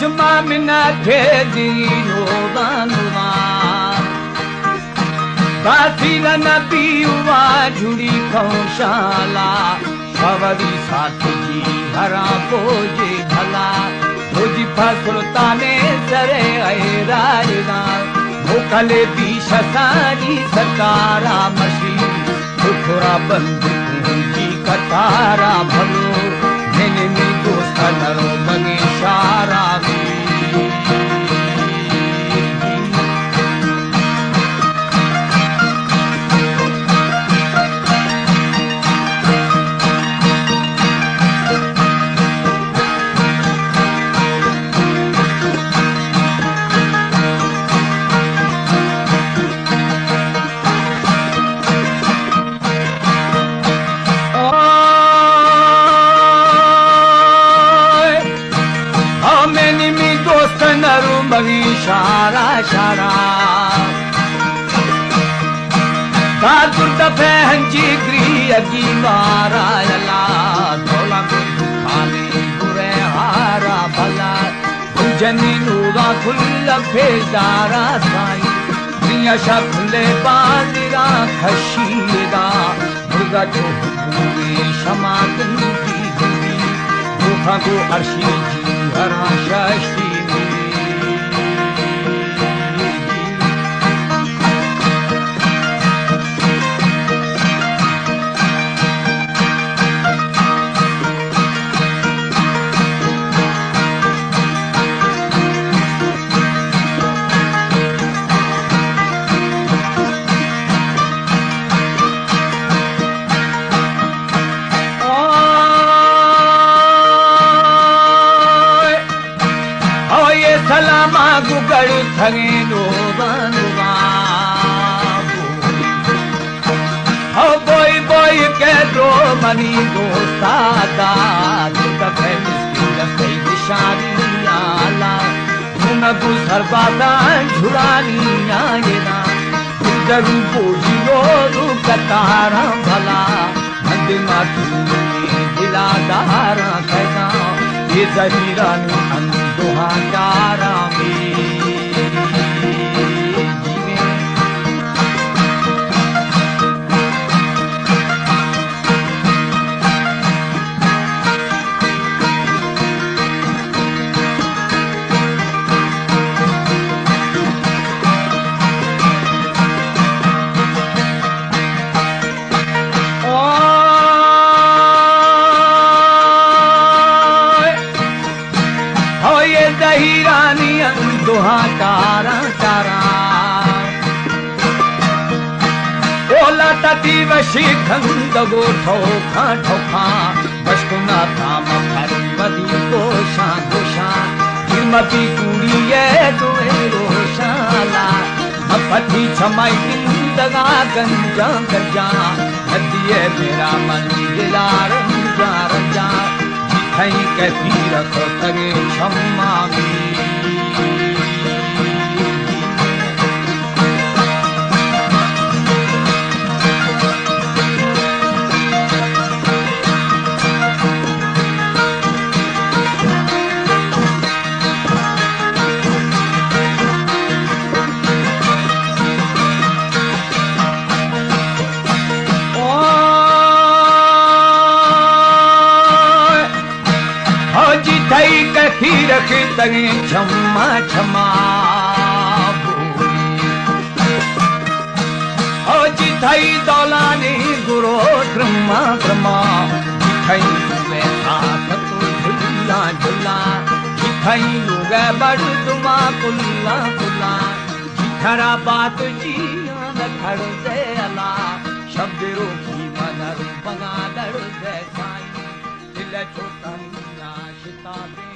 شما منت دینو بانوا، تاثیر نبی وا جڑی کھوں شالا، شاوری ساتھی جی ہرا بوجے بھلا، بوجی پا سلطان سر اے راجدان، موکلے بیش ساری سردارا مشی، تو تھوڑا بند جی قطارا بھلو، من می دوست نرو بگی شارا بی۔ آمینی می دوست نرو مگی شارا شارا، تا درد پہ ہنجی گری اگی مارا یلا، دولا کو خالی برے ہارا بھلا، جنی نورا کل پیش دارا سائی، دنیا شا کل بازی را کشی دا، مرگا چو حکومی شما گندی گندی، روخا کو عرشی جی ہرا شاشتی می۔ او یہ سلاما گگڑ تھگیں لوگاں لوگاں۔ او بوئی بوئی کہ درو منی دوستا داد، دفعہ مسکین دفعہ دشانی آلا، نگو سربازاں جھڑانی آئینا، درو بوجی رو رو قطاراں بھلا، ہند ما تئی دلا داراں کئیگاں، اے زہیرانی اندوہاں چاراں بی۔ ہوئے زہیرانی اندوہاں چاراں چاراں۔ اولا تتی وشی کھندگو ٹھوکاں ٹھوکاں، بشکنا تام پھر مدی گوشاں گوشاں، گرمتی کوڑی اے دوئے روشاں لا، مپتی چھمائی گندگا گنجاں گنجاں، ندی اے میرا من دلا رنجاں رنجاں، جتھائی کہ پیر کھوتگے چھماں بی۔ ہو جی تئی کثیر کھیتگیں چھما چھما بوئی۔ ہو جی تئی دولانی گرو درما درما، جی تئی لوگے خاص تو جھلا جھلا، جی تئی لوگے بڑ دما کلا کلا، جی تھرا بات جیان کھڑ دے الا، شب رو کی مدر بنا در دے سائی، دل چھوٹا نیا شتا دے۔